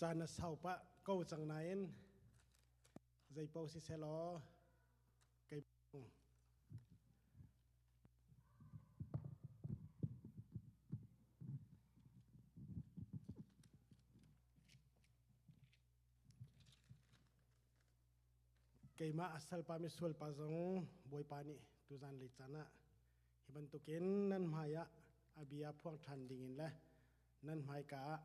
Caan a sau pah ko cang nain zeipaoh siselaw kei Keimah a salpa misualpa zong Bawipa nih tuzan lei caan ah hi bantukin nan hmai ah a bia phuang ṭhan dingin le nan hmaika ah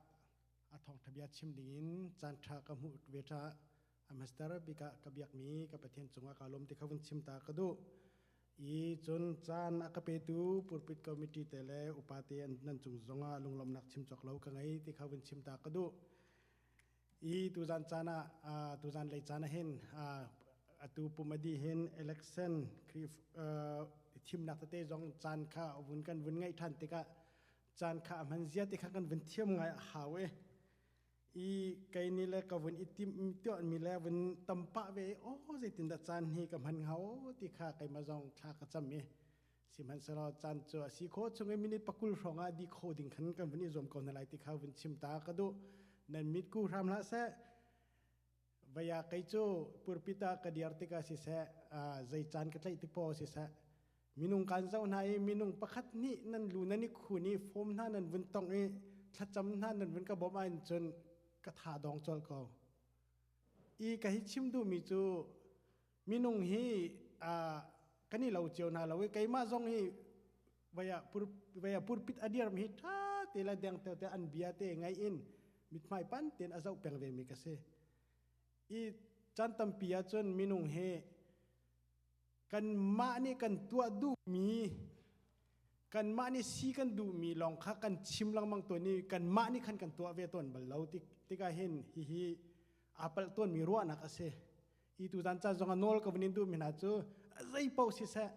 a thawngṭha bia chim dingin caan ṭha ka hmuh ve ṭha a master bik ah ka biakmi ka Pathian cungah kaa lawm ti kha vun chim ta ka duh. I cun caan a ka petu pulpit committee te le upa te nan cung zongah lunglawmhnak chim cawk lo ka ngei ti kha vun chim ta ka duh. I tuzan caan ah tuzan lei caan ah hin atu pumadi hin election thimnak tete zong caan kha vun kan vun ngeih ṭhan tikah caan kha a hman zia ti kha kan vun thiam ngai a hau i i kei ni le ka vun i tim tuah mi le vun tam pah ve o zeitin dah caan hi ka hman hnga o ti kha keimah zong thla ka cam i sihmanhsehlaw caan cu a si khawh chung i minute pakul hrawng ah di kho ding khan kan vun i zuam ko hna lai ti kha vun chim ta ka duh. Nan mit ku hram hlah seh. Vaya kei cu purpita ka diar tikah siseh, zei caan ka tlaih tik paoh siseh, minung kan zoh hna i minung pakhat nih nan lu nan i khun i fom hna nan vun tongh i thlacam hna nan vun ka bawmh ahcun cun ka tha dong colh ko. I ka hi chim duhmi cu minung hi kan i lo cio hna lo i keimah zong hi vaya pur vaya purpit a dirmi hi ṭha te le deng te te an bia te ngai in mithmai pan tein a zoh peng ve mi ka si. I caan tampi ahcun minung hi kanmah nih kan tuah duhmi kanmah nih si kan duhmi lawng kha kan chim lengmang tawn i kanmah nih khan kan tuah ve tawn bal lo tik tikah hin hihi aa palh tawnmi ruahnak a si. I tuzan caan zong a nawl ka vun in duhmi hna cu zei paoh siseh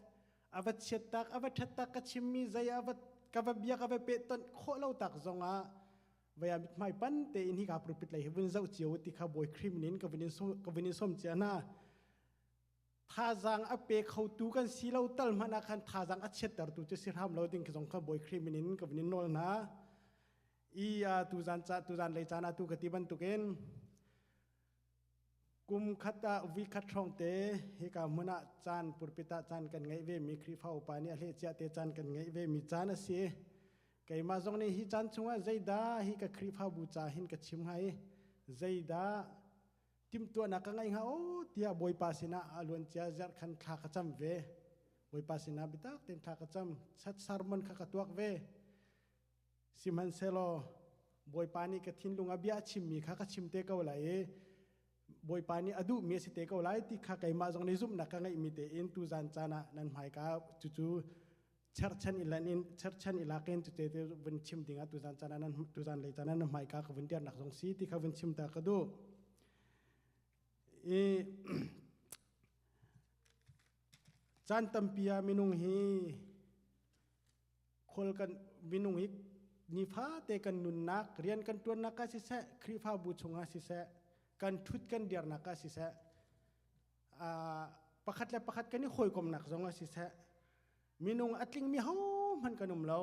a va chiat tak a va ṭhat tak ka chimmi zei a va ka va bia ka va peh tonh khawh lo tak zongah vaya mithmai pan tein hi ka pulpit lei hi vun zoh cio ti kha Bawi Khrih min in ka vun in ka vun in som cia hna. Thazaang a pe khotu kan si lo tal hmanh ah khan thazaang a chiattertu cu si hram lo ding zong kha Bawi Khrih min in ka vun in nawl hna. I tuzan ca tuzan lei caan ah tu ka ti bantukin kum khat ah vi khat hrawng te hika hmun ah caan pulpit ah caan kan ngeih ve mi Khrihfa upa nih a hlehcia te caan kan ngeih ve mi caan a si. Keimah zong nih hi caan chungah zeidah hi ka Khrihfabu ca hin ka chim hnga i zeidah timhtuahnak ka ngeih hnga o tiah Bawipa sinah a luancia zarh khan thla ka cam ve. Bawipa sinah biatak tein thla ka cam. Sat sermon kha ka tuak ve. Sihmanhsehlaw Bawipa nih ka thinlung ah bia a chimmi kha ka chim te ko lai i Bawipa nih a duhmi a si te ko lai ti kha keimah zong nih zumhnak ka ngeihmi tein tuzan caan ah nan hmaika cucu cherchan ilan in cherchan ilakin cu te te vun chim ding ah tuzan caan ah nan tuzan lei caan ah nan hmaika ka vun dirnak zong si ti kha vun chim ta ka duh. I caan tampi ah minung hi khual kan minung hi nifate kan nunnak rian kan ṭuannak ah siseh Khrihfabu chungah siseh kan ṭhut kan dirnak ah siseh pakhat le pakhat kan i hawikomnak zong ah siseh minung a tlingmi hohmanh kan um lo.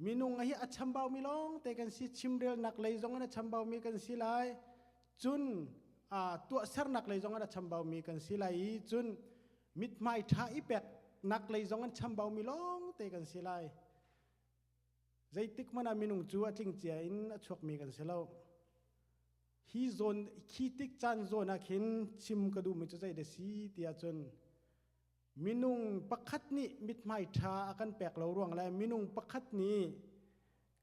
Minung hi a chambaumi lawng te kan si. Chimrelnak lei zong in a chambaumi kan si lai, cun tuahsernak lei zong in a chambaumi kan si lai i cun mithmai ṭha i peknak lei zong in chambaumi lawng te kan si lai. Zeitik hmanh ah minung cu a tling cia in a chuakmi kan si lo. Hi zawn khi tik caan zawn ah khin chim ka duhmi cu zei dah si ti ahcun minung pakhat nih mithmai ṭha a kan pek lo ruang le minung pakhat nih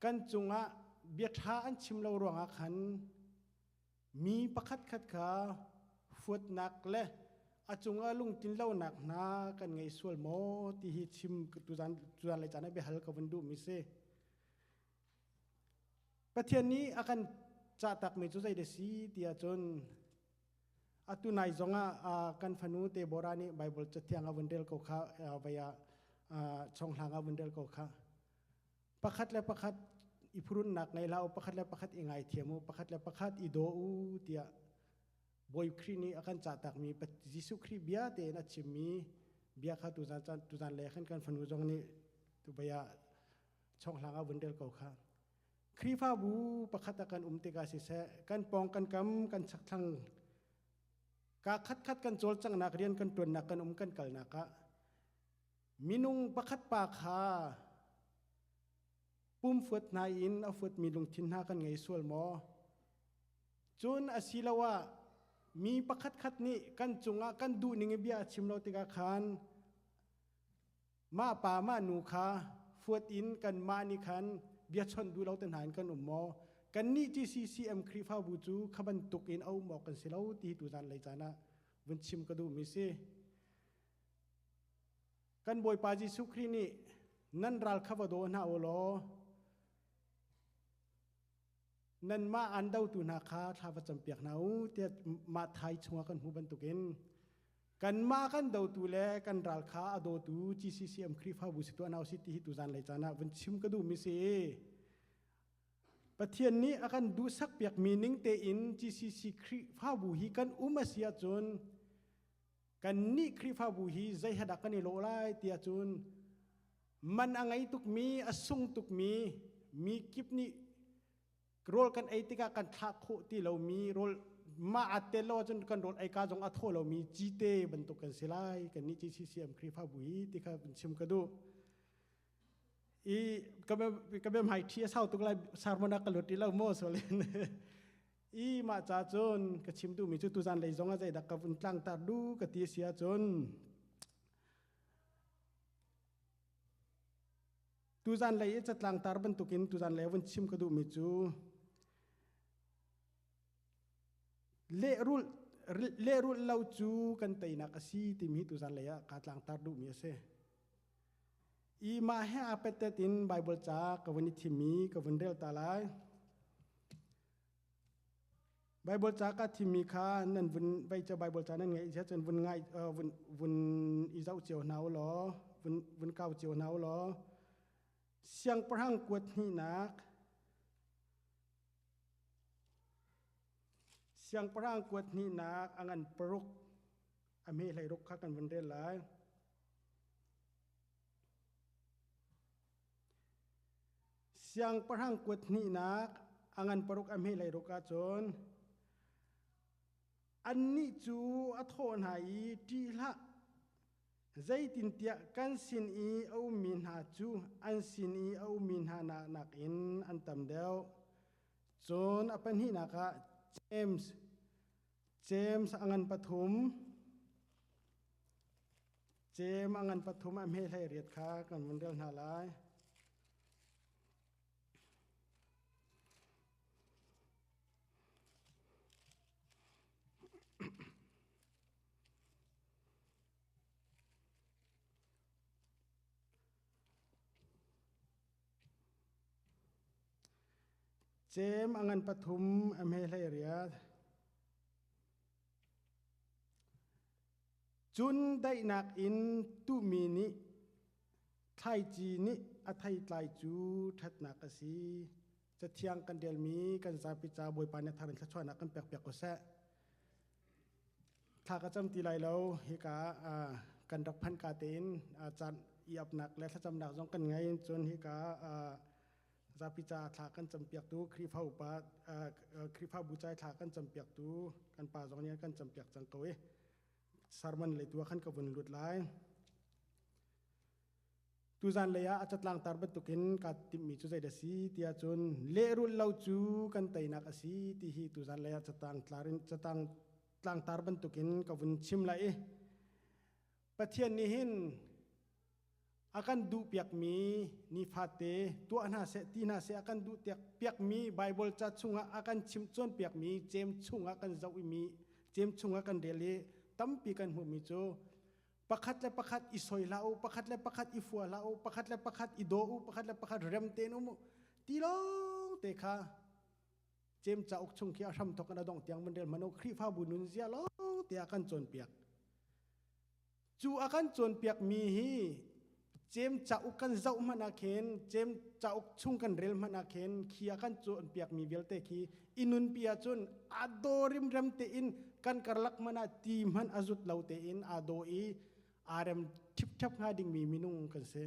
kan cungah bia ṭha an chim lo ruangah khan mi pakhat khat kha huatnak le a cungah lungtlin lonak hna kan ngei sual maw ti hi chim tuzan tuzan lei caan ah biahal ka vun duhmi si. Pathian nih a kan cahtakmi cu zei dah si ti ahcun atu nai zongah kan fanu Deborah nih Bible cathiang a vun rel ko kha vei ah chonghlang a vun rel ko kha. Pakhat le pakhat i phurunnak ngei hlah u, pakhat le pakhat i ngaithiam u, pakhat le pakhat i daw u tiah Bawi Khrih nih a kan cahtakmi Jesuh Khrih bia tein a chimmi bia kha tuzan tuzan le khan kan fanu zong nih tubei ah chonghlang a vun rel ko kha. Khrihfabu pakhat ah kan um tikah siseh, kan pawng kan kam kan chakthlang ka khatkhat kan cawlcanghnak rian kan ṭuannak kan um kan kalnak ah minung pakhat pa kha pumfuat hna in a fuatmi lungthin hna kan ngei sual maw? Cun asiloah mi pakhatkhat nih kan cungah kan duhning i bia a chim lo tikah khan mah pa mah nu kha fuat in kanmah nih khan bia chawnh duh lo te hna in kan um maw? Kannih GCCM Khrihfabu cu kha bantuk in a um awk kan si lo ti hi tuzan lei caan ah vun chim ka duhmi si. Kan Bawipa Jesuh Khrih nih nan ral kha va daw hna u law nanmah aan dotu hna kha thla va campiak hna u tiah mah thai chungah kan hmuh bantukin kanmah kan dotu le kan ral kha a dawtu GCCM Khrihfabu si tuah hna usih ti hi tuzan lei caan ah vun chim ka duhmi si. Pathian nih a kan duhsak piakmi ning tein GCC Khrihfabu hi kan um a si ahcun kannih Khrihfabu hi zei he dah kan i lawh lai tiah cun man a ngei tukmi a sung tukmi mi kip nih rawl kan ei tikah kan thlah khawh ti lomi rawl mah aa tel lo ahcun kan rawl ei ka zong a thaw lomi cite bantuk kan si lai kannih GCCM Khrihfabu hi ti kha chim ka duh i ka bem hai thi a sau tuk lai sermon a ka lut ti lo maw solen i mah ca cun ka chim duhmi cu tuzan lei zong ah zeidah ka vun tlangtar du ka ti si ahcun tuzan lei i catlang tar bantukin tuzan lei vun chim ka duhmi cu lehrulh lehrulh lo cu kan teinak a si timi tuzan lei ah ka tlangtar duhmi a si. I mah he aa pettet in Bible ca ka vun i thim i ka vun rel ta lai. Bible ca ka thimmi kha nan vun vai ca Bible ca nan ngeih cun vun ngai vun vun i zoh cio hna u law vun vun kau cio hna u law siangpahrang kuat hnihnak siangpahrang kuat hnihnak a ngan paruk a hme hlei ruk kha kan vun rel lai. Siangpahrang kuat hnihnak a ngan paruk a hme hlei ruk ahcun annih cu a thawh hna i ṭih hlah zeitintiah kan sin i a ummi hna cu an sin i a ummi hna nakin an tam deuh. Cun a pahnihnak ah James James a ngan pathum Cem a ngan pathum a hme hlei riat kha kan vun rel hna lai. Cem a ngan pathum a hme hlei riat. Cun daihnak in tuhmi nih thlaici nih a theitlai cu ṭhatnak a si. Cathiang kan relmi kan zapi ca Bawipa nih a thar in thluachuahnak kan pekpiak ko seh. Thla ka cam ti lai lo. Hika kan rak phanh ka tein caan i apnak le thlacamnak zong kan ngei. Cun hika Zapi ca thla kan campiaktu Khrihfa upa Khrihfabu ca thla kan campiaktu kan pa zong nih kan campiak cang ko i sermon lei tu ah khan ka vun lut lai. Tuzan lei ah a catlang tar bantukin ka timhmi cu zeidah si tiah cun lehrulh lo cu kan teinak a si ti hi tuzan lei ah catang tlarin catang tlangtar bantukin ka vun chim lai i Pathian nih hin a kan duhpiakmi nifate tuah hna seh ti hna seh a kan duh piakmi Bible ca chungah a kan chimh cawnpiakmi cem chungah kan zoh imi cem chungah kan rel i tampi kan hmuhmi cu pakhat le pakhat i soi hlah u pakhat le pakhat i fua hlah u pakhat le pakhat i daw u pakhat le pakhat rem tein um u ti lawng te kha cem cauk chung khi a hram thok in a dongh tiang van rel hmanh u Khrihfabu nunzia lawng te a kan cawnpiak Cu a kan cawnpiakmi hi cem cauk kan zoh hmanh ah khin cem cauk chung kan rel hmanh ah khin khi a kan cawnpiakmi vialte khi i nunpi ahcun aa daw rimrem tein kan karlak hmanh ah ti hmanh a zut lo tein aa daw i aa rem ṭhipṭhep hnga dingmi minung kan si.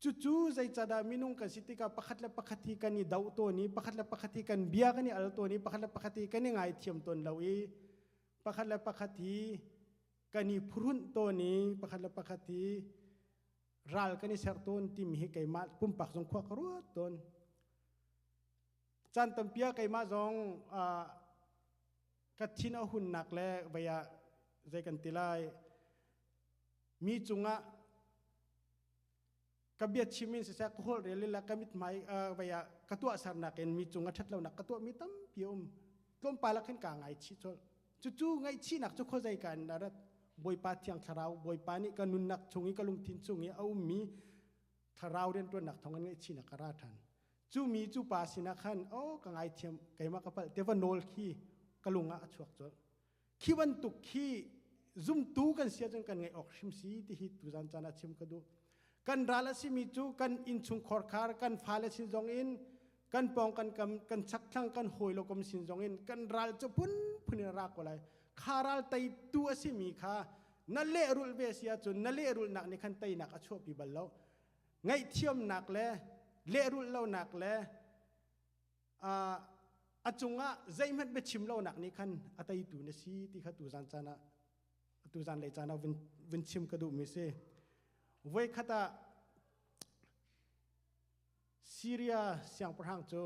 Cucu zeicahdah minung kan si tikah pakhat le pakhat hi kan i doh tawn i pakhat le pakhat hi kan bia kan i al tawn i pakhat le pakhat hi kan i ngaithiam tawn lo i pakhat le pakhat hi kan i phuhrunh tawn i pakhat le pakhat hi ral kan i ser tawn timi hi keimah pumpak zong khua ka ruat tawn. Caan tampi ah keimah zong ka thin a hunnak le vei ah zei kan ti lai mi cungah ka bia chim in siseh ka holh rel le ka mithmai vei ah ka tuahsernak in mi cung a ṭhat lonak ka tuahmi tampi a um. Tlawmpal ah khin kaa ngaichih colh. Cucu ngaihchihnak cu khuazei ka in a rat? Bawipa Thiang Thlarau, Bawipa nih ka nunnak chung i ka lungthin chung i a ummi thlarau rianṭuannak thawng in ngaihchihnak ka ra ṭhan. Cu mi cu pa sinah khan, oh ka ngaithiam, keimah ka palh, tiva nawl khi ka lung ah a chuak colh. Khi bantuk khi zumtu kan si ahcun kan ngaih awk hrim si ti hi tuzan caan ah chim ka duh. Kan ral a simi cu kan innchungkhar khar, kan fale sin zong in, kan pawng kan kam, kan chakthlang, kan hawi lo kom sin zong in kan ral cu phunphun in a ra ko lai. Kha ral teitu a simi kha na lehrulh ve si ahcun na lehrulhnak nih khan teinak a chuahpi bal lo. Ngaihthiamnak le lehrulh lonak le a cungah zeihmanh biachim lonak nih khan a teitu na si ti kha tuzan caan ah tuzan lei caan ah vun, vun chim ka duhmi si. Voikhat ah Syria siangpahrang cu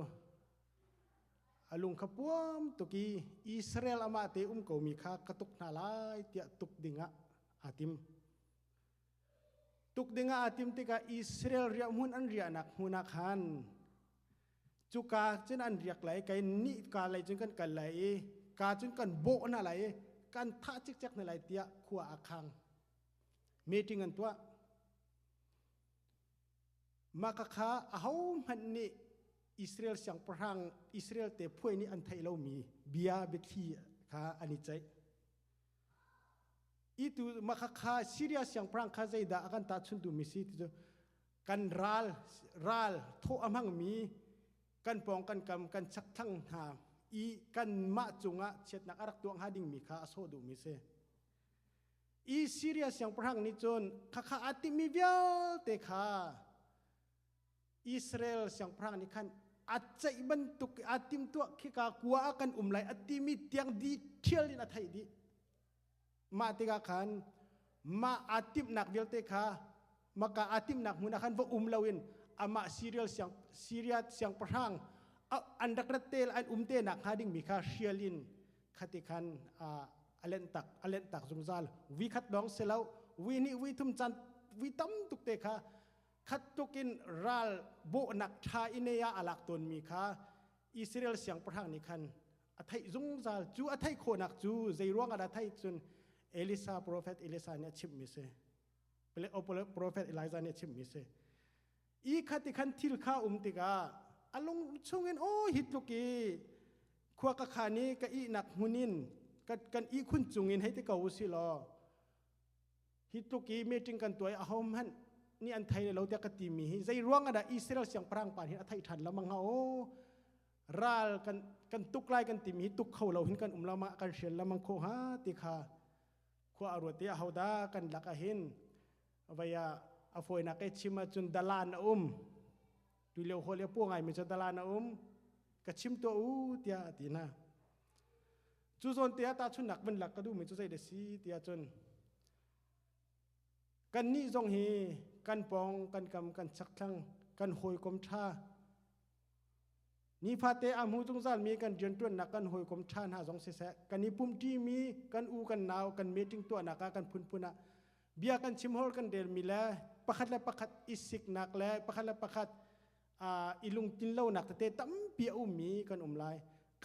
a lung kha puam tuk i Israel amah te um komi kha ka tuk hna lai tiah tuk dingah aa tim. Tuk dingah aa tim tikah Israel riahhmun an riahnak hmun ah khan cuka cun an riak lai kai nih ka lei cun kan kal lai i ka cun kan bawh hna lai i kan thah cikcek hna lai tiah khua a khang. Meeting an tuah. Mah ka kha ahohmanh nih Israel siangpahrang Israel te phuai nih an theih lomi bia biathli kha an i ceih. Itu mah kha Syria siangpahrang kha zeidah a kan tahchunh duhmi si ti cu kan ral ral thawh a hmangmi kan pawng kan kam kan chakthlang hna i kanmah cungah chiatnak a rak tuah hnga dingmi kha a sawh duhmi si. I Syria siangpahrang nih cun khakha aa timhmi vialte kha Israel siangpahrang nih khan a ceih bantuk aa timtuah khika kua ah kan um lai a timi tiang di thial in a theih dih. Mah tikah khan mah aa timhnak vialte kha maka aa timhnak hmun ah khan va um loin amah Syria siang Syria siangpahrang an rak rat te an um te nak hnga dingmi kha hrial in khati khan a lenh tak a lenh tak zungzal wi khat dong selo wi ni wi thum chan wi tam tuk te kha khat tuk in ral bawhnak ṭha in ah a lak tawnmi kha Israel siangpahrang nih khan a theih zungzal. Cu a theih khawhnak cu zei ruang ah dah theih cun Elisa, prophet Elisa nih a chimhmi si, prophet Elijah nih a chimhmi si. I khat i khan thil kha um tikah a lung chungin, oh, hi tluk i khua ka khan i ka ihnak hmun in kan ihkhun cungin hei ti ko u si law, hi tluk i meeting kan tuah i ahohmanh nih an thei lo tiah ka timi hi zei ruang ah dah Israel siangpahrang pa hin a theih ṭhan lo mang hnga? Aw, ral kan kan tuk lai kan timi hi tuk kho lo hin kan um lo ma, kan hrial lamang kho ha ti kha khua a ruat i ahodah kan lak ah hin vei ah a fawinak e chim ahcun dalan a um tulio hol e pu ngai mi cu dalan a um, ka chim tuah u tiah a ti hna. Cu zawn te ah tahchunhnak vun lak ka duhmi cu zei da si tiah cun kannih zong hi kan pawng kan kam kan chakthlang kan hawikom ṭha nifate a hmu zungzal mi kan rianṭuannak kan hawikom ṭha hna zong siseh, kan i pumṭi mi kan u kan nau kan meeting tuahnak ah kan phunphun ah bia kan chim hol kan relmi le pakhat le pakhat i siknak le pakhat le pakhat i lungtlin lonak tete tampi a ummi kan um lai.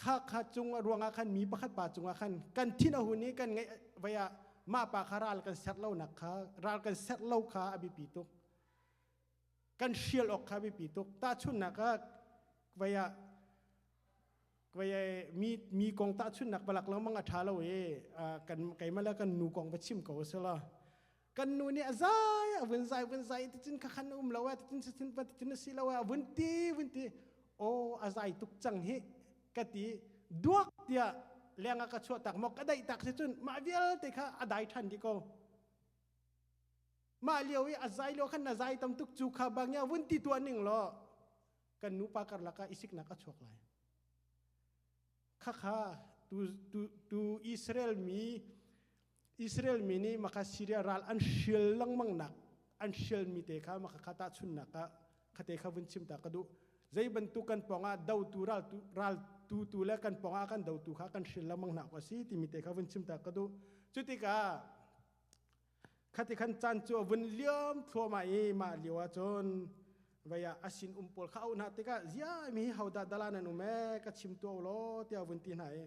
Kha kha cung ruangah khan mi pakhat pa cungah khan kan thin a hun i kan ngeih vei ah mah pa kha ral kan serh lonak kha, ral kan serh lo kha a biapi tuk, kan hrial awk kha biapi tuk. Tahchunhnak ah vei ah vei mi mi kong tahchunhnak balak lengmang a ṭha lo i kan keimah le kan nu kong va chim ko sila, kan nu nih a zai a vun zai vun zai ti cun khakhan um lo a ti cun cun ti cun si lo a vun ti vun ti, o a zai tuk cang hi ka ti duak tiah leng ah ka chuah tak maw ka daih tak si cun mah vialte kha a dai ṭhan dih ko. Mah lio i a zai lio khan na zai tam tuk cu kha bang ya vun ti tuah ning law kan nupa karlak ah isiknak a chuak lai. Khakha tu tu tu Israel mi Israel mi nih maka Syria ral an hrial lengmang nak an hrial mi te kha maka kha tahchunnak ah khate kha vun chim ta ka duh. Zei bantuk kan pongah dotu ral tu ral tu tu le kan pongah kan dotu kha kan hrial lengmang nak a si timi te kha vun chim ta ka duh. Cutikah Khati khan caan cu a vun liam thluahmah i mah lio ah cun vei ah a sin um pawl kha auh hna tikah zia mi hi hodah dalan an um ee ka chim tuah law tiah vun ti hna i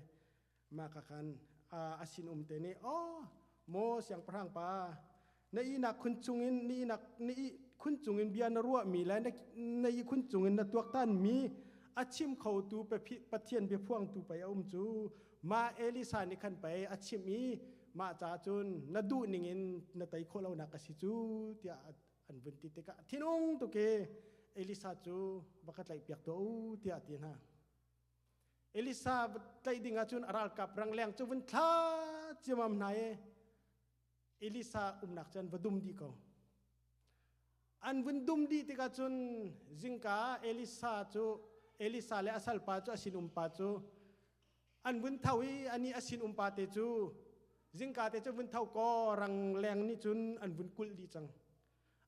mah ka khan a sin um te nih oh maw siangpahrang pa na ihnak khun chungin na ihnak na ih khun chungin bia na ruahmi le na ih khun chungin na tuaktan mi a chim khotu Pathian biaphuangtu pei a um cu mah Elisa nih khan pei a chimh i mah ca cun na duh ning in na tei khawh lonak a si cu tiah an vun ti tikah thinung tuk i Elisa cu va ka tlaihpiak tuah u tiah a ti hna. Elisa tlaih ding ahcun a ralkap rangleng cu vun thla ciamam hna i Elisa umnak cun va dum dih ko. An vun dum dih tikah cun zingka Elisa cu Elisa le a salpa cu a sinum pa cu an vun tho i ani a sin umpa te cu zingka te cu vun tho kaw rangleng nih cun an vun kulh dih cang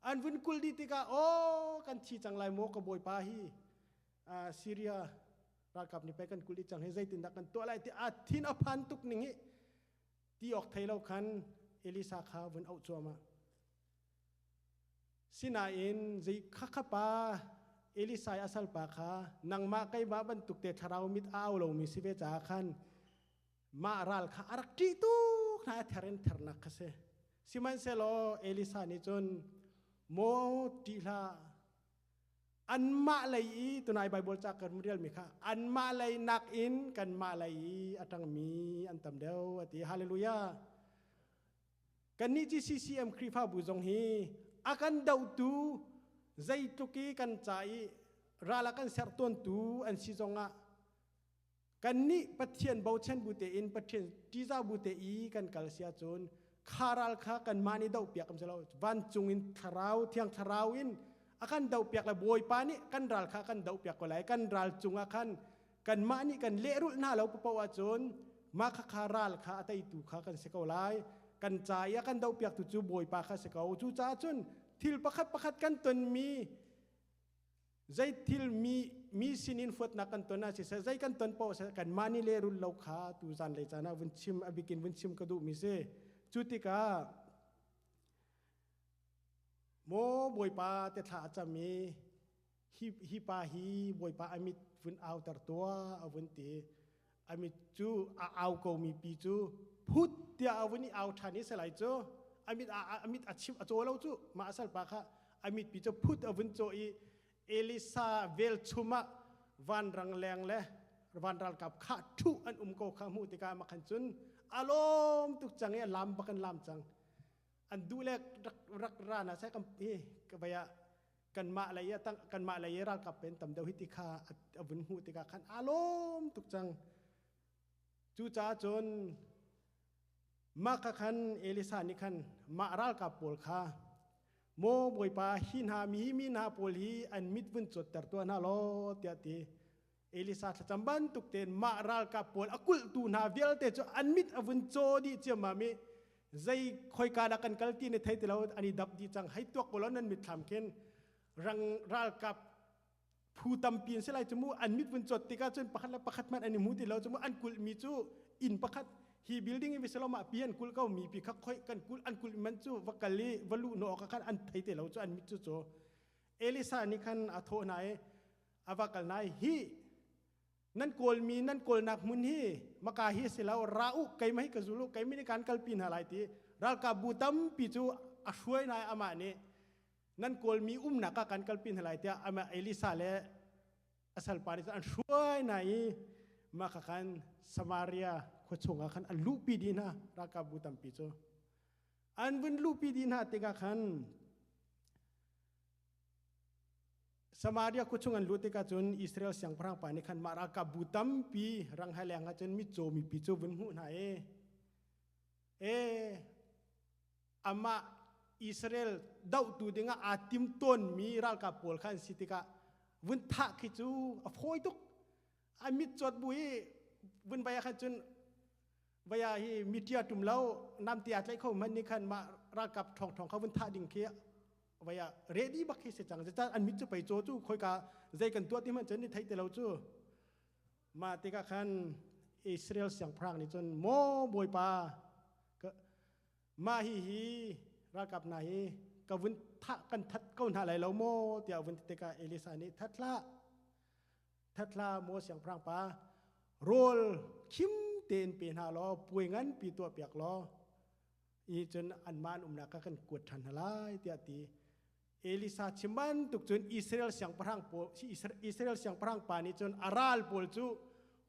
an vun kulh dih tikah aw kan thi cang lai maw ka bawipa hi Syria ralkap nih pei kan kulh dih cang hi zeitindah kan tuah lai ti a thin a phan tuk ning hi ti awk thei lo khan Elisa kha vun auh cuahmah Sinain zei khakha pa Elisa i a salpa kha nangmah keimah bantuk te thlarau mit a au lomi si ve caah khan mah ral kha a rak ṭih tuk hna a ther in thernak kha si. Sihmanhsehlaw Elisa nih cun maw ṭih hlah anmah lei i tunai Bible ca kan rialmi kha anmah lei nakin kanmah lei i a ṭangmi an tam deuh a ti. Hallelujah. Kannih GCCM Khrihfabu zong hi a kan dohtu zeitluk i kan ca i ral a kan serh tawntu an si zongah kannih Pathian bochan bu tein Pathian ṭihzah bu te i kan kal si ahcun kha ral kha kanmah nih dohpiak kan si lo vancung in thlarau thiang thlarau in a kan dohpiak le Bawipa nih kan ral kha kan dohpiak ko lai kan ral cungah khan kanmah nih kan lehrulh hna lo paoh ahcun mah khakha ral kha a teitu kha kan si ko lai kan ca i a kan dohpiaktu cu bawipa kha si ko cucaah cun thil pakhat pakhat kan tonmi zei thil mi mi sinin fuatnak kan ton ah siseh zei kan ton paoh seh kanmah nih lehrulh lo kha tu zan lei caan ah vun chim a bikin vun chim ka duhmi si cu tikah maw bawipa te thla a cam i hi, hi pa hi Bawipa a mit vun auter tuah a vun ti. A mit cu a au komi pi cu phut tiah a vun i au ṭhan i salai cu a mit a, a mit a chim a caw lo cu mah salpa kha a mit pi cu phut a vun caw i Elisa velchum ah vanrang leng le van ralkap kha ṭhu an um ko kha hmuh tikah makhan cun a lawm tuk cang i a lam bak an lam cang an duh le rak rak ra na sai kan hi ka vai ah kanmah lei ah kanmah lei i ralkap pen tam deuh hi ti kha a vun hmuh tikah khan aa lawm tuk cang cucaah cun mah kha khan Elisa nih khan mah ralkap pawl kha maw bawipa hi hna mi mi hna pawl hi an mit vun cawtter tuah hna law tiah ti Elisa thlacam bantuk tein mah ralkap pawl a kulhtu hna vialte cu an mit a vun caw dih ciammam i zei khoika dah kan kal ti ni thei ti lo an i dap dih cang hei tuak ko lo nan mitthlam khin rang ralkap phu tampi an si lai cu mu an mit vun cawt tikah cun pakhat le pakhat hmanh an i hmu ti lo cu mu an kulh mi cu inn pakhat hi building in visalom ah pi an kulh ko mi pi kha khoi kan kulh an kulh man cu va kal i va luh no ka khan an thei te lo cu an mit cu cu Elisa nih khan a thawh hna i a va kal nai hi nan kawlmi nan kawlnak hmun hi maka hi si lo ra u keimah hi ka zul u keimah nih kan kalpi hna lai ti ralkapbu tampi cu a hruai nai amah nih nan kawlmi umnak ah kan kalpi hna lai tiah amah Elisa le a salpa nih an hruai hna i mah kha khan Samaria khua chungah khan an luhpi dih hna ralkapbu tampi cu an vun luhpi dih hna tikah khan Samaria khua chung an luh tikah cun Israel siangpahrang pa nih khan mah ralkapbu tampi rang hai leng ah cun mitcaw mipi cu vun hmuh hna i e amah Israel dohtu dingah aa tim tawnmi ralkap pawl kha an si tikah vun thah khi cu a fawi tuk. A mit cawt bu i vun vai ah khan cun vaya hi mitia tum lo namte aa tlaih kho hmanh nih khan mah ralkap ṭhawng ṭhawng kha vun thah ding khi vaya ready bak khi si cang. Zeicah an mit cu pei caw cu khoika zei kan tuah ti hmanh cun ni thei ti lo cu. Mah tikah khan Israel siangpahrang nih cun maw Bawipa mah hihi ralkap hna hi ka vun thah kan that ko hna lai lo maw tiah vun ti tikah Elisa nih that hlah that hlah maw siangpahrang pa rawl khim tein pe hna law puai nganpi tuah piak law i cun anmah an umnak ka kan kuat ṭhan hna lai tiah ti. Elisa chim bantuk cun Israel siangpahrang pawl Israel siangpahrang pa nih cun a ral pawl cu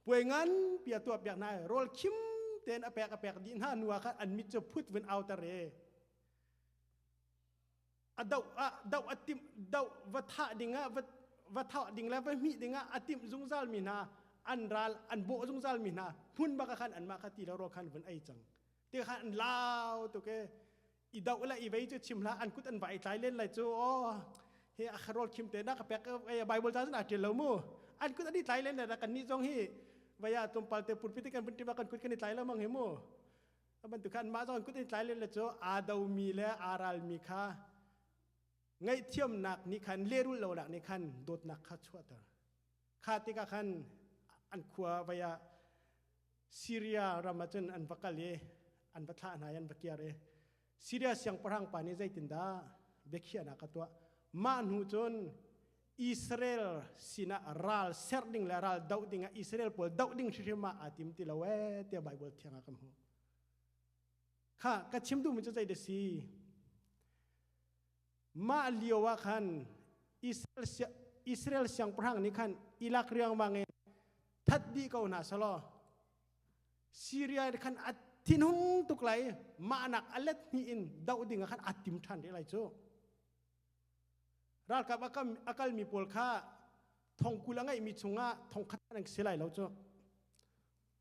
puai nganpi a tuah piak hna i rawl khim tein a pek a pek dih hna hnu ah khan an mit cu phut vun auter i a doh a doh a timh doh va thah dingah va va thah ding le va hmih dingah a timh zungzal mi hna an ral an bawh zungzal mi hna hmun bak ah khan anmah kha ti lo rawl khan vun ei cang ti khan an lau tuk e i doh le i vei cu chim hlah an kut an vai tlai len lai cu aw he a kharol khim te na ka pek bible ca cun a ṭial lo mu an kut an i tlai len le kan nih zong hi vaya tlawmpal te pulpit kan vun tima kan kut kan i tlai lo mang hi mu bantuk khan mah zong an kut an i tlai len le cu aa do mi le aa ral mi kha ngaihthiamnak nih khan lehrul lo nak nih khan dawtnak kha chuahter kha tikah khan an khua vaya Syria ram ah cun an va kal i an va thlah hna i an va kiar i Syria siangpahrang pa nih zeitindah biakhiahnak a tuah? Mah hnu cun Israel sinah ral serh ding le ral doh ding ah Israel pawl doh ding hrimhrim ah aa tim ti lo ee tiah Baibal thiang ah kan hmuh. Kha ka chim duhmi cu zei dah si? Mah lio ah khan Israel, Israel siangpahrang nih khan ilak riangmang in that dih ko hna selaw Syria khan a thinhung tuk lai mah nak a let hnih in doh ding ah khan a tim ṭhan rih lai cu. Ralkap a kalmi pawl kha thong 20 a ngeihmi chungah thong khat an si lai lo cu.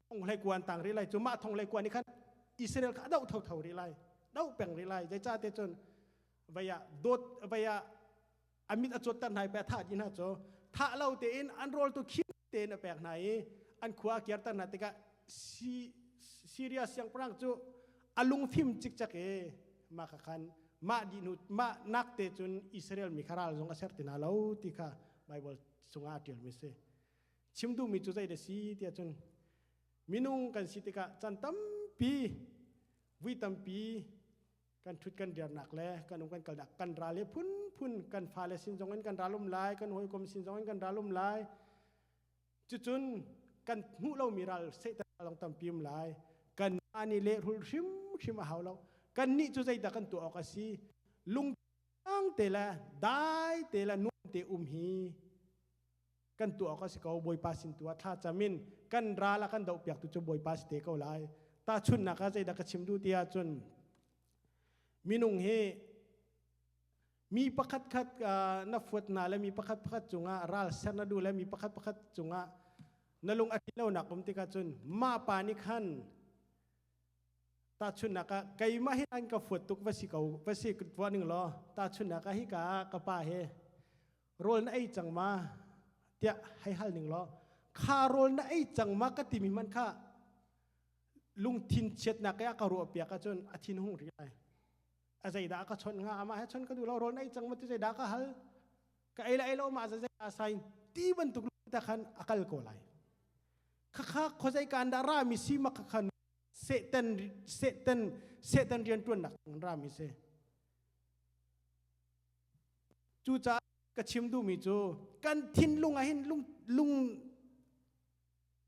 Thong hlei kuan tang rih lai cu mah thong hlei kuan nih khan Israel kha a doh thotho rih lai doh peng rih lai zeicah te cun vei ah dawt vei ah a mit a cawtter hna i pe thah dih hna cu thah lo tein an rawl tu khim tein a pek hna i an khua a kirter hna tikah Syria siangpahrang cu a lungfim cikcek i mah kha khan mah dih hnu mah nak te cun Israel mi kha ral zong a ser ti hna lo ti kha Bible chungah a ṭialmi si. Chim duhmi cu zei dah si tiah cun minung kan si tikah chan tampi vui tampi kan ṭhut kan dirnak le kan um kan kalnak kan ral he phunphun kan fale sin zong in kan ral um lai kan hawikom sin zong in kan ral um lai cucun kan hmuh lomi ral Satan zong tampi um lai kan ani lehrul hrimhrim a hau lo kan nih cu zeidah kan tuah awk a si lung te le dai te le nuam te um hi kan tuah awk a si ko Bawipa sin tu ah thla cam in kan ral a kan doh piak tu cu Bawipa si te ko lai tahchunhnak ah zeidah ka chim duh ti ahcun minung hi mi pakhat khat na fuat hna le mi pakhat pakhat cungah ral ser na duh le mi pakhat pakhat cungah na lung a tlin lonak um tikah cun mah pa nih khan tahchunhnak ah keimah hi an ka fuat tuk va si ko va si tuah ning law tahchunhnak ah hika ka pa he rawl na ei cang ma tiah hei hal ning law kha rawl na ei cang ma ka timi hmanh kha lungthin chiatnak i a ka ruah piak ahcun a thin hung ri lai a zeidah ka chawnh hnga amah he chawnh ka duh lo rawl na ei cang ma ti zeidah ka hal ka ei la ei lo ma zei a sain ti bantuk ta khan a kal ko lai khakha khozei kan dah ra mi si ma khakhan satan satan satan rian tuan nak ra mi se Cucaah ka chim duhmi cu kan thinlung ah hin lung, lung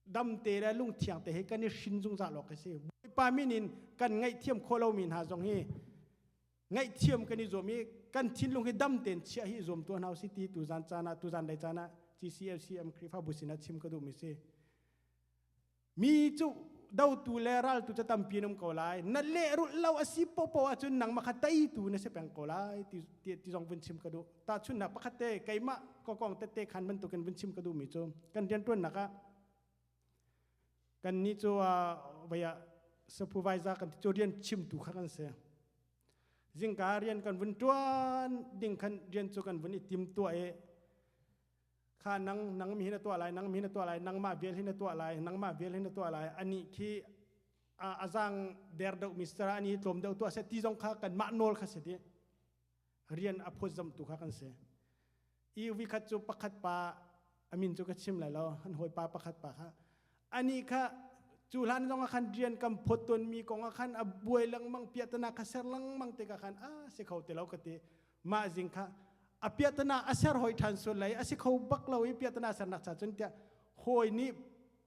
dam te le lungthiang te he kan i hrin zungzal awk a si. Bawipa min in kan ngaihthiam khawh lomi hna zong hi ngaihthiam kan i zuam i kan thinlung hi dam tein chiah hi zuam tuah hna usih ti tuzan caan ah tuzan lei caan ah GCFCM Khrihfabu sinah chim ka duhmi si. Mi cu dotu le raltu cu tampi an um ko lai. Na lehrulh lo a si popo ahcun nangmah kha teitu na si peng ko lai ti, ti, ti zong vun chim ka duh. Tahchunhnak pakhat te keimah kokong tette khan bantukin vun chim ka duhmi cu kan rianṭuannak ah kan nih cu uh, vei ah supervisor kan ti cu rian chimtu kha kan si. Zingka rian kan vun ṭuan ding khan rian cu kan vun i tim tuah i kha nang nang mi hi na tuah lai, nang mi hi na tuah lai, nangmah vial hi na tuah lai, nangmah vial hi na tuah lai, anih khi a zaang der deuh mi sara ani tlawm deuh tuah seh ti zong kha kanmah nawl kha si ti rian a phawtzamtu kha kan si. I vikhat cu pakhat pa amin cu ka chim lai lo, an hawipa pakhat pa kha ani kha cu hlan zong ah khan rian kan phawt tawn mi kong ah khan a buai lengmang, piahtana kha ser lengmang te ka khan a si kho te lo ka ti. Mah zing kha a piahtana a ser hoi ṭhan sual lai, a si kho bak lo i piahtana sernak cha cun tiah hawi nih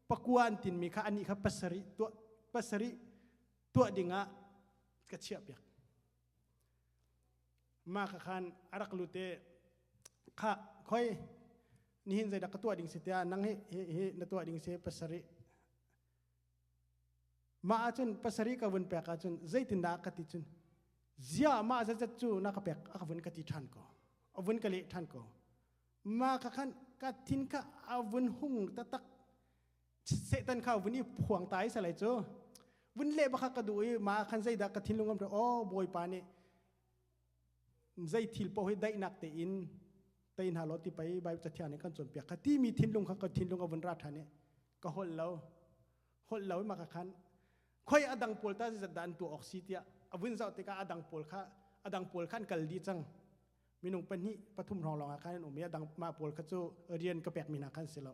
pakua an tin mi kha ani kha pasarih tuah, pasarih tuah dingah ka chiah piak. Mah kha khan a rak lut i kha khoi nihin zeidah ka tuah ding si tiah nang hi hi hi na tuah ding si pasarih. Mah ahcun pasarih ka vun pek ahcun zeitindah ka ti cun zia mah zat cu na ka pek a ka vun ka ti ṭhan ko, a vun ka leh ṭhan ko. Mah kha khan ka thin kha a vun hung taktak, Satan kha vun i phuang ta i salai cu vun leh baka ka duh i ma khan zeidah ka thinlung am oh Bawipa nih zei thil paoh hi daihnak tein tei hna law ti pei Bible cathiang nih kan cawnpiak kha timi thinlung kha ka thinlung a vun ra ṭhan i ka holh lo, holh lo i maka khan khoi adang pawl ta zat dah an tuah awk si tiah a vun zoh tikah adang pawl kha adang pawl kha an kal dih cang. Minung pahnih pathum hrawng lawng ah khan an um i adang mah pawl kha cu rian ka pek mi hna khan si lo.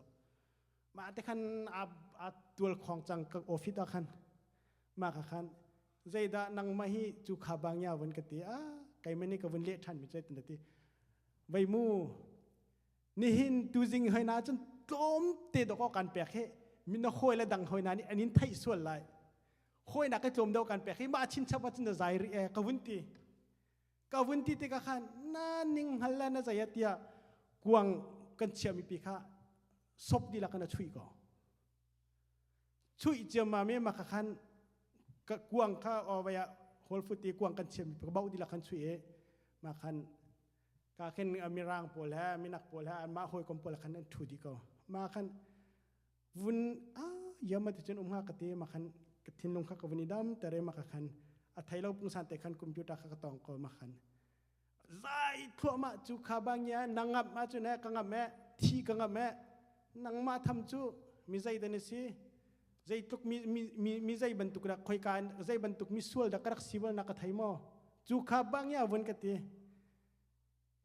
Mah te khan a a tual khong cang ka office ah khan. Mah kha khan zeidah nangmah hi cu kha bang ya vun ka ti a keimah nih ka vun leh ṭhan mi cu tin ti vei mu nihin tuzing hoi na cun tlawm te dok kan pek he min na hawi le dang hoi na nih an in theih sual lai hawi nak i tlawm deuh kan pek hi mah chinchap ah cun na zai rih e ka vun ti. Ka vun ti tikah khan na ning hngal le na zei tiah kuang kan chiahmi pi kha sop dilak in a chuih ko. Chuih ciammam i maka khan ka kuang kha o vaya whole food ti kuang kan chiahmi pi bauh dilak khan chuih i ma khan ka khin mirang pawl he minak pawl he anmah hawikom pawl khan an thu dih ko. Ma khan vun a yama ti cun um hnga ka ti ma khan ka thinlung kha ka vun i dam tere ma ka khan a thei lo pungsan te khan computer kha ka tong ko. Ma khan zai thluahmah cu kha bang ya na ngam ma cu ne ka ngam e thi ka ngam e nangmah tham cu mi zei dan si zeitluk mi mi mi zei bantuk dak khoi ka zei bantuk mi sual dak ka rak siwal na ka thei mo cu kha bang ya vun ka ti.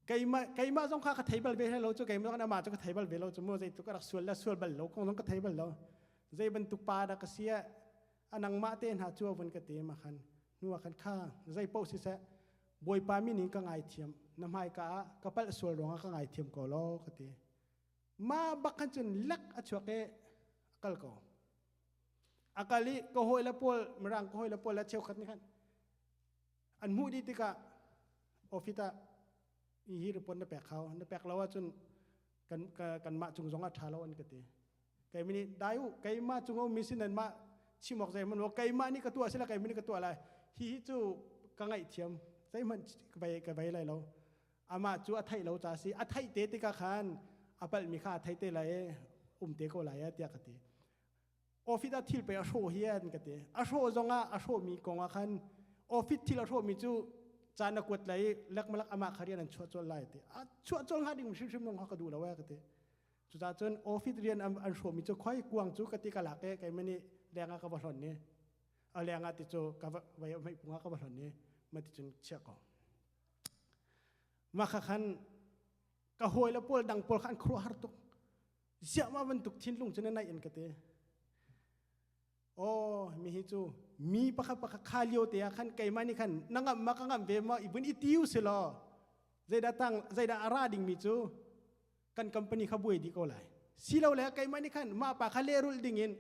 Keimah keimah zong kha ka thei bal ve lo cu, keimah zong amah cu ka thei bal ve lo cu mu zeitluk ka rak sual le sual bal lo kong zong ka thei bal lo, zei bantuk pa dah ka si a nangmah te hna cu vun ka ti. Ma khan hnu ah khan kha zei paoh siseh Bawipa min in ka ngaithiam, na hmaika ah ka palh sual ruangah ka ngaithiam ko law ka ti. Ma bak khan cun lek a chuak i a kal ko. A kal i ka hawi le pawl mirang ka hawi le pawl le cheukhat nih khan an hmuh dih tikah office ah hi report na pek hau, na pek lo ahcun kan kanmah cung zong ah ṭha lo an ka ti. Keimah nih dai u, keimah cung um mi sin nan mah chim awk zeihmanh lo, keimah nih ka tuah sila keimah nih ka tuah lai. Hi hi cu ka ngaihthiam, zeihmanh ka vei lai lo. Amah cu a theih lo ca si, a theih te tikah khan a palhmi kha a thei te lai, um te ko lai tiah ka ti. Office ah thil pei a hrawh hi an ka ti. A hrawh zong ah a hrawhmi kong ah khan office thil a hrawhmi cu caan a kuat lai lekmalak amah kha rian an chuah colh lai ti. A chuah colh hnga ding hrimhrim zong kha ka duh lo eh ka ti. Cucaah cun office rian an hrawhmi cu khoi kuang cu ka ti ka lak e keimah nih leng ah ka va hlonh ni. A leng ah ti cu ka va vai mei pung ah ka va hlonh ni ma ti cun chiah ko. Mah kha khan ka hawi le pawl dang pawl kha an khuaruahhar tuk. Ziah mah bantuk thinlung cu na naih in ka ti. Oh, mi hi cu mi pakhat pakhat kha lio te ah khan keimah nih khan na ngamh ma ka ngamh ve ma ibun i tiu si law zeidah tang zeidah a ra ding mi cu kan company kha buai dih ko lai. Si lo le keimah nih khan mah pa kha lehrulh ding in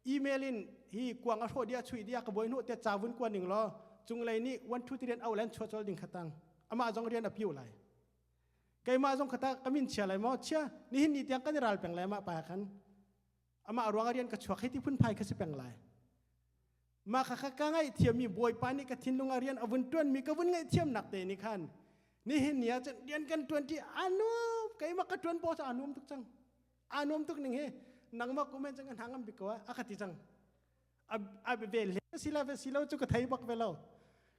email in hi kuang a hrawh dia chui dia ka buai hnu te ca vun kuan ning law cunglei nih 1 2 3 rian au lan chuah chol ding kha tang amah zong rian a piu lai. Keimah zong khata ka min chia lai maw chia nihin ni tiang kan i ral peng lai mah pa khan amah ruang rian ka chuak hei ti phunphai kha si peng lai. Mah kha kha ka ngaihthiam mi Bawipa nih ka thinlung ah rian a vun tuan mi ka vun ngaihthiam nak te nih khan nihin ni ah cun rian kan tuan ti anuam keimah ka tuan bo cu anuam tuk cang, anuam tuk ning hi nangmah comment cang ka hna ngam bik ko a ka ti cang. A ve le si la ve si lo cu ka thei bak ve lo.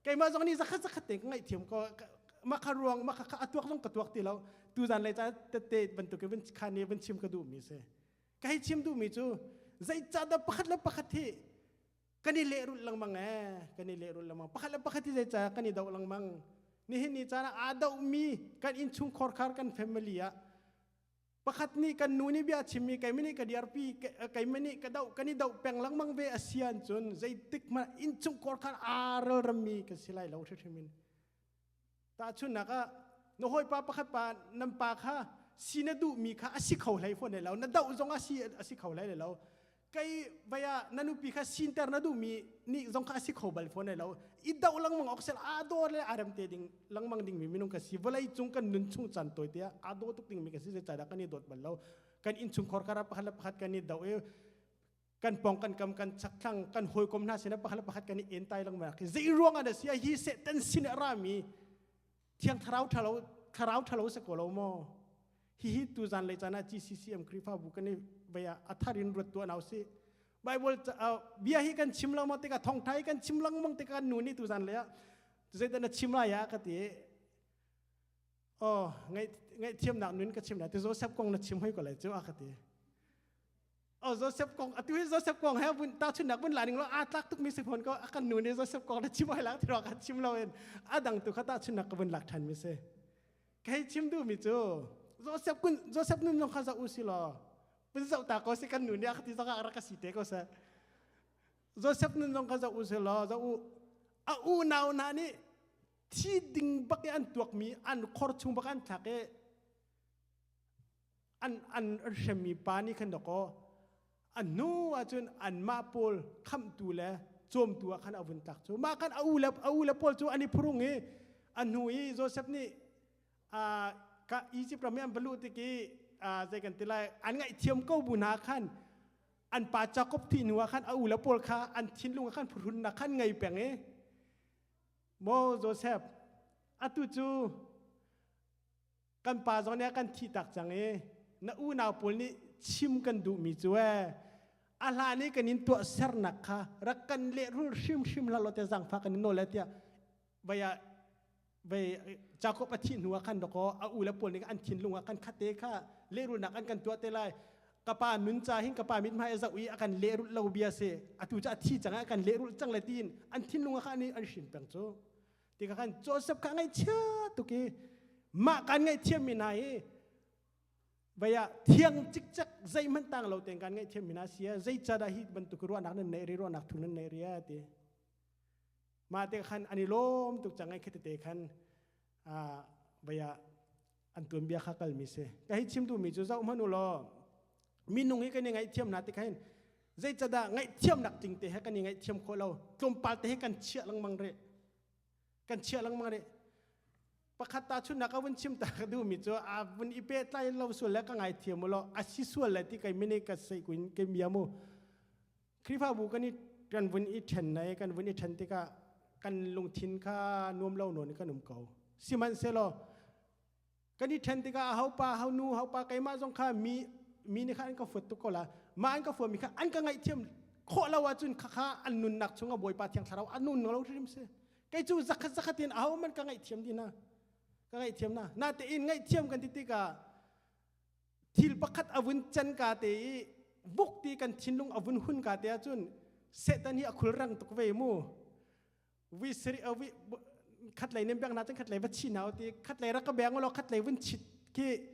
Keimah zong nih zakhat zakhat te ka ngaihthiam ko. Mah kha ruang mah kha a tuak zong ka tuak ti lo. Tuzan lei ca tette bantuk in khan i vun chim ka duhmi si. Ka hei chim duhmi cu zeicahdah pakhat le pakhat hi kan i lehrulh lengmang ee, kan i lehrulh lengmang. Pakhat le pakhat hi zeicah kan i doh lengmang. Nihin ni caan ah aa dohmi kan innchungkhar khar kan family ah pakhat nih kan nu nih bia chimmi keimah nih ka diarpi, keimah nih ka doh, kan i doh peng lengmang ve a si ahcun zeitik hmanh innchungkhar khar aa relremmi kan si lai lo hrimhrim in. Tahchunhnak ah, na hawipa pakhat pa nan pa kha si na duhmi kha a si kho hlei fawn lo, na doh zong a si a si kho hlei lo. Kei vai ah na nupi kha sinter na duhmi nih zong kha a si kho bal fawn lo. I doh lengmang awk sel aa daw le aa rem te ding lengmang dingmi minung ka si. Vawlei cung kan nun chung caan tawi te ah aa daw tuk dingmi kan si, zeicahdah kan i dawt bal lo. Kan innchungkhar kar ah pakhat le pakhat kan i doh i kan pong kan kam kan chakthlang kan hawikom hna sinah pakhat le pakhat kan i entai lengmang khi zei ruang ah dah si hi Satan sin a rami thiang thlarau thalo thlarau thalo se ko lo maw? Hihi tu zan lei caan ah GCCM Khrihfabu kan i vei ah a thar in ruat tuah nau si. Bible bia hi kan chim lo ma tikah, thawngtha hi kan chim lengmang tikah, nu nih tu zan lei ah zeidah na chim lai ah ka ti. Oh, ngaihthiamnak nun ka chim lai ti. Joseph kong na chim hoi ko lai cu a ka ti. Oh, Joseph kong atu hi Joseph kong he vun tahchunhnak vun la ning lo aa tlak tuk mi si phone ko. A kan nu nih Joseph kong na chim hoi la ti ka chim lo in a dang tu kha tahchunhnak ka vun lak than mi si. Kei chim duh mi cu Joseph kun Joseph nun zong kha zoh u si law pun zoh ta ko si. Kan nu nih a ka ti zong ah rak ka si te ko seh. Joseph nun zong kha zoh u si law, zoh u, a unau hna nih thi ding bak i an tuakmi, an khor chung bak an thlak i an an hremmi pa nih khan dakaw a hnu ahcun anmah pawl khamhtu le cawmtu ah khan a vun tlak cu. Mah khan a u le pawl cu an i phurung i a hnu i Joseph nih ka Egypt ram i an va luh tik i, zei kan ti lai, an ngaihthiam ko bu hna khan an pa Jacob thi hnu ah khan a u le pawl kha an thinlung ah khan phuhrunnak khan ngei peng i, maw Joseph, atu cu kan pa zong nih a kan thih tak cang i na unau pawl nih chim kan duhmi cu ee, a hlan i kan in tuah sernak kha rak kan lehrul hrimhrim hlah law te zangfah kan in nawl le tiah vei ah vei Jacob a thih hnu ah khan dakaw a u le pawl nih an thinlung ah kan khate kha lehrulnak an kan tuah te lai, ka pa nun ca hin ka pa mithmai a zoh i a kan lehrulh lo bia si, atu cu a thi cang ah a kan lehrulh cang le tiin an thinlung ah kha an hrin peng cu. Tikah khan Joseph kha ngaihchia tuk i mah kan ngaihthiam mi hna hi vei ah thiang cikcek zeihmanh tang lo tein kan ngaihthiam mi hna si. Zeicadah hi bantuk ruahnak nan neih ri, ruahnak thu nan neih ri ti. Mah te khan an i lawm tuk cang ai. Khete khan vei ah an tuanbia kha kalmi si. Ka hi chim duhmi cu, zoh hmanh u law, minung hi kan i ngaihthiam hna ti khan zeicadah ngaihthiamnak ting te he kan i ngaihthiam khawh lo? Tlawmpal te he kan chiah lengmang rih, kan chiah lengmang rih. Pakhat ta chunnak ka vun chim ta ka duhmi cu, a vun i pehtlai lo sual le ka ngaithiam u law, a si sual le ti kai mini ka sei kuin ke mia mu. Khrihfabu kan i kan vun i ṭhen na kan vun i ṭhen tikah kan lungthin kha nuam lo nawn kan um ko. Sihmanhsehlaw kan i ṭhen tikah ho pa ho nu ho pa keimah zong kha mi mi nih kha an ka fuat tuk ko la. Mah an ka fuatmi kha an ka ngaihthiam khawh lo ahcun khakha an nunnak chungah Bawipa Thiang Thlarau an nun lo hrim si. Kei cu zakhat zakhat in aho man ka ngaihthiam dih na, ka ngaihthiam na. Natein ngaihthiam kan ti tikah thil pakhat a vun can ka te i buk ti kan thinlung a vun hun ka te ahcun Satan hi a khulrang tuk ve mu. Vi siri vi khat lei nem bek na cun khat lei va chi na ti, khat lei rak ka beng lo, khat lei vun chit khi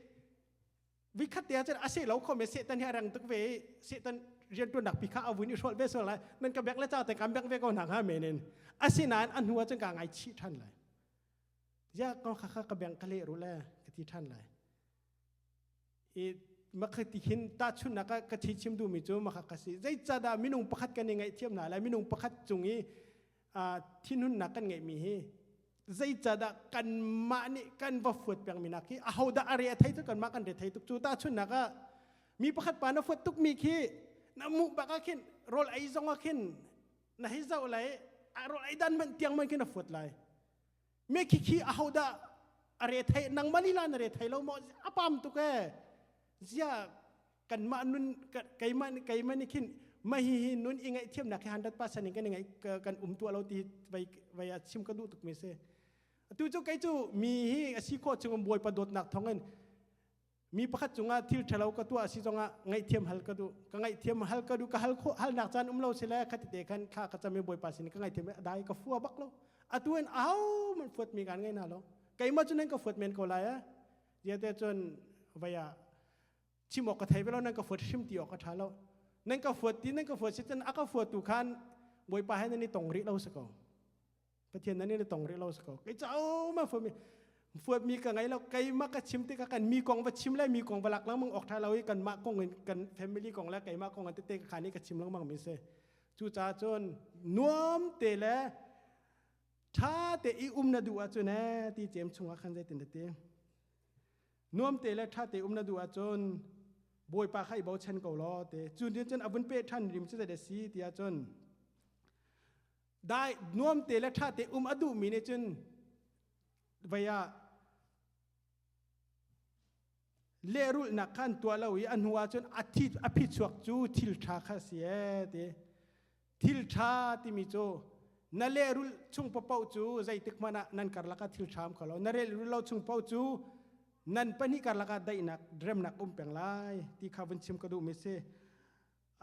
vi khat te ahcun a se lo kho me. Satan hi a rang tuk ve i Satan riantuannak pi kha a vun i hrawlh ve sual lai. Nan ka bek le ca te kan bek ve ko hna hnga men in. Asinain a hnu ahcun ka ngai chih than lai ya ko kha kha ka beng ka le ru le ka ti than lai i. Makha ti hin tahchunhnak ah ka thi chim duhmi cu makha ka si. Zeicahdah minung pakhat kan i ngaihthiam hna lai? Minung pakhat cung i thinhunnak kan ngeihmi hi zeicahdah kanmah nih kan va fuat pengmi nak hi ahodah a re a thei tuk? Kanmah kan re thei tuk cu. Tahchunhnak ah mi pakhat pa na fuat tukmi khi na muh bak ah khin rawl ei zong ah khin na hei zoh lai, rawl ei dan hmanh tiang man khin na fuat lai. Me khi khi ahodah a re thei? Nangmah lila na re thei lo maw? A pam tuk e. Zia kanmah nun keimah keimah nih khin. Ma hi hi nun i ngaihthiamnak hi 100% in kan i ngaih kan um tuah lo ti vai vai ah chim ka duh tuk mi si. Atu cu kei cu mi hi a si khawh chung Bawipa dawtnak thawngin mi pakhat cungah thil ṭhalo ka tuah si zongah ngaihthiam hal ka duh. Ka ngaihthiam hal ka duh ka hal khawh halnak caan um lo si le khati te khan thla ka cam i Bawipa sin ka ngaihthiam a dai ka fua bak lo. Atu in aho man fuat mi kan ngei na lo. Keimah cu nan ka fuat men ko lai eh. Ziate cun vai ah chim awk ka thei ve lo nan ka fuat hrim ti awk a ṭha lo. Nan ka fuat ti nan ka fuat si cun a ka fuat tu khan Bawipa he nan i tong rih lo si ko. Pathian nan i tong rih lo si ko. Kei ca ma fuat mi fuat mi ka ngei lo keimah ka chim tikah kan mi kong va chim le mi kong va lak lengmang awk ṭha lo i kanmah kong in kan family kong le keimah kong in tete ka khan i ka chim lengmang mi si. Cucaah cun nuam te le ṭha te i um na duh ahcun ee ti cem chungah khan zeitin na ti. Nuam te le ṭha te um na duh ahcun Bawipa kha i bochan ko law te. Cu nih cun a vun peh ṭhan rim cu zei dah si ti ahcun dai nuam te le ṭha te um a duhmi nih cun vei ah lehrulhnak kha an tuah lo i a hnu ah cun a thi a phichuak cu thil ṭha kha a si ee ti. Thil ṭha timi cu na lehrulh chung paoh cu zeitik hmanh ah nan karlak ah thil ṭha um kho lo. Na lehrulh lo chung paoh cu nan pahnih karlak ah daihnak remnak um peng lai ti kha vun chim ka duhmi si.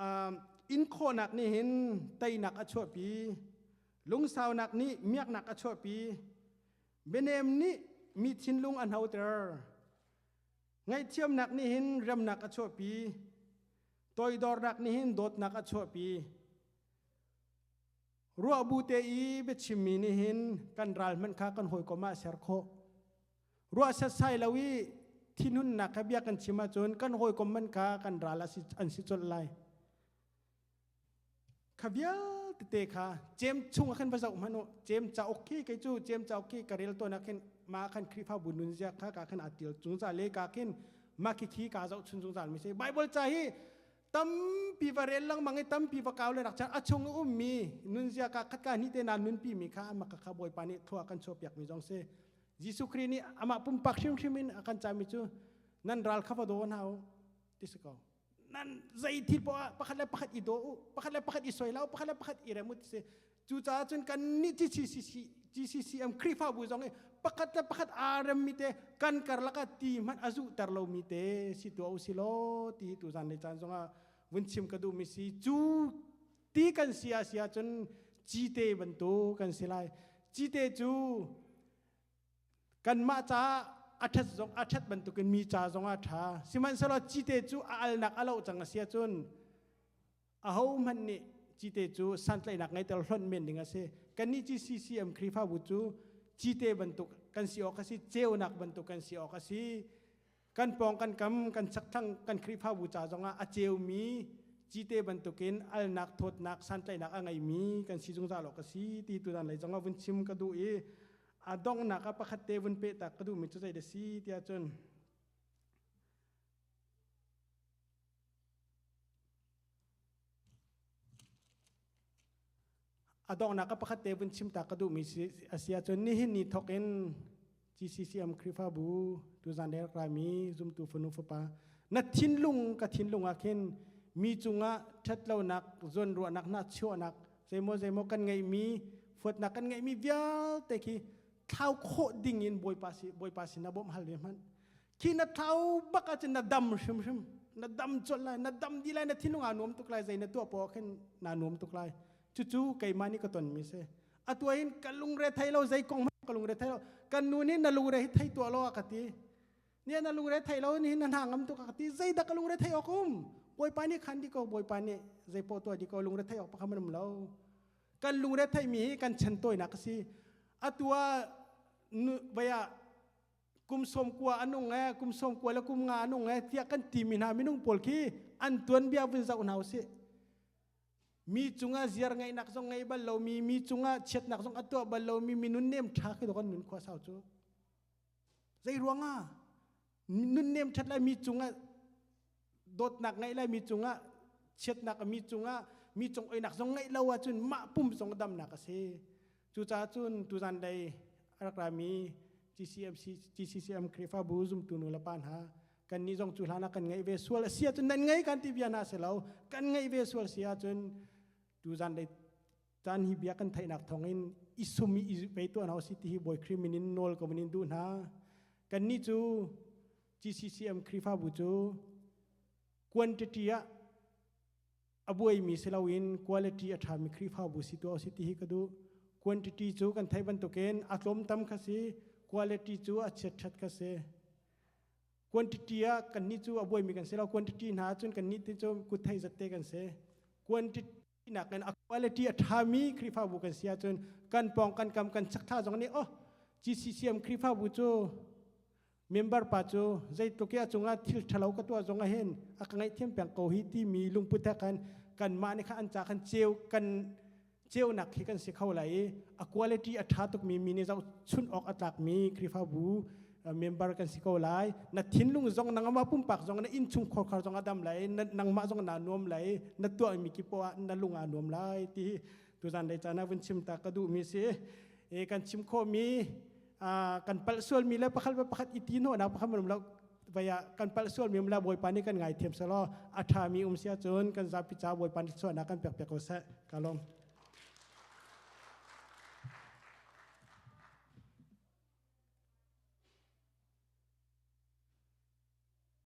Um, in khawhnak nih hin teinak a chuahpi. Lungsaunak nih miaknak a chuahpi. Bianem nih mi thinlung a hnoter. Ngaihthiamnak nih hin remnak a chuahpi. Toidornak nih hin dawtnak a chuahpi. Ruah bu te i biachimmi nih hin kan ral hmanh kha kan hawikom ah ser khawh. Ruah setsai lo i thinhunnak kha bia kan chim ahcun kan hawikom hmanh kha kan ral an si colh lai. Kha vialte te kha cem chung ah khan va zoh hmanh u. Cem cauk khi kei cu cem cauk khi ka rel tawn ah khin ma khan Khrihfabu nunzia kha ka khan aa tial zungzal le ka khin ma khi khi ka zoh chun zungzal mi si. Bible ca hi tampi va rel lengmang i tampi va kau le rak chan a chung i ummi nunzia ka khat ka hnih te na nunpi mi kha amah kha Bawipa nih thlua kan chuahpiak mi zong si. Jesuh Khrih nih amah pumpak hrimhrim in a kan cami cu nan ral kha va daw hna u ti si ko. Nan zei thil poah pakhat le pakhat i daw u, pakhat le pakhat i soi la u, pakhat le pakhat i rem u ti si. Cucaah cun kan nih GCCC, GCCM Khrihfabu zong i pakhat le pakhat aa remmi te kan karlak ah ti hmanh a zuhter lomi te si tuah u si law ti tu zan lei caan zongah vun chim ka duhmi si. Cu ti kan si ah si ahcun cite bantuk kan si lai. Cite cu kanmah caah a ṭhat zong a ṭhat bantukin mi ca zong a ṭha. Sihmanhsehlaw cite cu a alnak a loh cang a si ahcun ahohmanh nih cite cu santlaihnak ngeiter hlonh men ding a si. Kannih GCCM Khrihfabu cu cite bantuk kan si awk a si, ceunak bantuk kan si awk a si. Kan pawng kan kam kan chakthlang kan Khrihfabu ca zongah a ceumi cite bantukin alnak thawtnak santlaihnak a ngeimi kan si zungzal awk a si ti tuzan lei zongah vun chim ka duh i a donghnak ah pakhat te vun peh tak ka duhmi cu zei dah si tiah cun a donghnak ah pakhat te vun chim ta ka duhmi si a si ahcun nihin ni thawk in GCCM Khrihfabu tuzan le rak raimi zumtu fanu fapa na thinlung ka thinlung ah khin mi cungah ṭhatlonak zawnruahnak hna chuahnak zeimaw zeimaw kan ngeihmi fuatnak kan ngeihmi vialte khi thlau khawh ding in Bawipa si Bawipa sin ah bawmh hal ve hmanh khi na thlau bak ahcun na dam hrimhrim na dam colh lai na dam dih lai na thinlung aa nuam tuk lai zei na tuah poah khin naa nuam tuk lai cucu keimah nih ka tonmi si atu hin ka lungre thei lo zei kong hmanh ka lungre thei lo kan nu nih na lungre hi thei tuah lo a ka ti nia na lungre thei lo ni na hna ngam tuk a ka ti zei dah ka lungre thei awk um bawipa nih khan di ko bawipa nih zei poah tuah di ko lungre thei awk pakhat man um lo kan lungre thei mi hi kan chan tawinak a si atu ah vai ah kum sawm kua a nung e kum sawm kua le kum nga a nung e tiah kan timi hna minung pawl khi an tuanbia vun zoh hna usih mi cungah ziar ngeihnak zong ngei bal lomi mi cungah chiatnak zong a tuah bal lomi mi nunnem ṭha khi kan nun khua sau cu zei ruangah nunnem ṭhat lai mi cungah dawtnak ngeih lai mi cungah chiatnak mi cungah mi cung oinak zong ngeih lo ahcun mah pum zong damnak a si cucaah cun tuzan lei a rak rami GCMC GCCM Khrihfabu zumtu nu le pa hna. Kan nih zong cu hlan ah kan ngeih ve sual a si ahcun, nan ngei kan ti bia hna si lo, kan ngeih ve sual si ahcun, tuzan lei caan hi bia kan theihnak thawngin i sum i pe tuah hna usih ti hi Bawi Khrih min in nawl ko in duh hna. Kan nih cu GCCM Khrihfabu cu quantity ah a buaimi si loin quality a ṭhami Khrihfabu si tuah usih ti hi ka duh. Quantity cu kan theih bantukin a tlawmtam kha si, quality cu a chiat ṭhat kha si. Quantity ah kannih cu a buaimi kan si lo. Quantity hna cun kannih ti cu kut thei zatte kan si. Quantity nakin a quality a ṭhami Khrihfabu kan si ahcun kan pawng kan kam kan chakthla zong nih, oh, GCCM Khrihfabu cu member pa cu zeitluk i a cungah thil ṭhalo ka tuah zong ah hin a ka ngaihthiam peng ko hi timi lungput he khan kanmah nih kha an ca khan ceu kan ceunak khi kan si kho lai i a quality a ṭha tukmi mi nih zohchunh awk a tlakmi Khrihfabu member kan si ko lai. Na thinlung zong, nangmah pumpak zong, na innchung khorkhar zong a dam lai, nangmah zong naa nuam lai, na tuahmi ki poah na lung aa nuam lai ti tuzan lei caan ah vun chim ta ka duhmi si. E kan chim khawhmi kan palh sualmi le pakhat le pakhat i ti hnawhnak pakhat um lo vaya kan palh sualmi um la, Bawipa nih kan ngaithiam selaw, a ṭhami um sia cun kan zapi ca Bawipa nih chuahnak kan pek piak ko seh. Ka lawm.